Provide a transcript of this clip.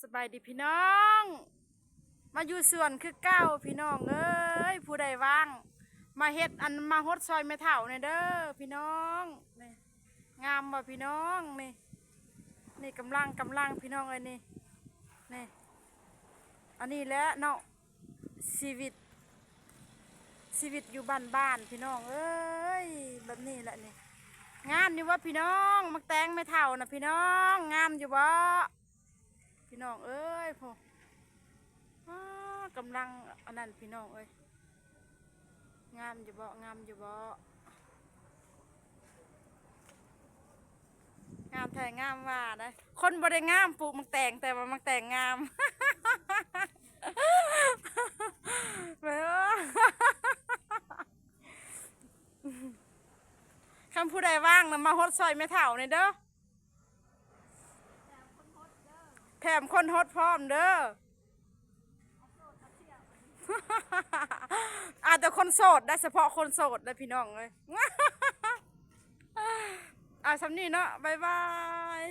ສະບາຍດີພີ່ນ້ອງ ມາຢູ່ສວນຄືເກົ່າພີ່ນ້ອງເອີຍ ຜູ້ໃດວ່າງມາເຮັດອັນ ມາຫົດຊ່ອຍແມ່ເຖົ້າແດ່ເດີພີ່ນ້ອງ. ນີ້ ງາມບໍ່ພີ່ນ້ອງ? ນີ້ ນີ້ກຳລັງ ກຳລັງພີ່ນ້ອງເອີຍ ນີ້ ນີ້ ອັນນີ້ແຫຼະເນາະ ຊີວິດ ຊີວິດຢູ່ບ້ານໆ ພີ່ນ້ອງເອີຍ ແບບນີ້ແຫຼະນີ້. ງາມຢູ່ບໍ່ພີ່ນ້ອງ? ໝາກແຕງແມ່ເຖົ້ານະພີ່ນ້ອງ ງາມຢູ່ບໍ່ພີ່ນ້ອງເອີຍ? ໂອ້ ອ້າ ກຳລັງອັນນັ້ນພີ່ນ້ອງເອີຍ ງາມຢູ່ບໍ່? ງາມຢູ່ບໍ່? ງາມແທ້ງາມວ່າໄດ໋ ຄົນບໍ່ໄດ້ງາມປູກໝາກແຕງ ແຕ່ວ່າໝາກແຕງງາມ ແມ່ນບໍ່? ຄັນຜູ້ໃດວ່າງນະ ມາຫົດຊ່ອຍແມ່ເຖົ້າແດ່ເດີ ແຖມຄົນຫົດພ້ອມເດີ. ອາ ແຕ່ຄົນໂສດໄດ໋ ສະເພາະຄົນໂສດໄດ໋ພີ່ນ້ອງເອີຍ. ອາ ສ່ຳນີ້ເນາະ ບາຍບາຍ.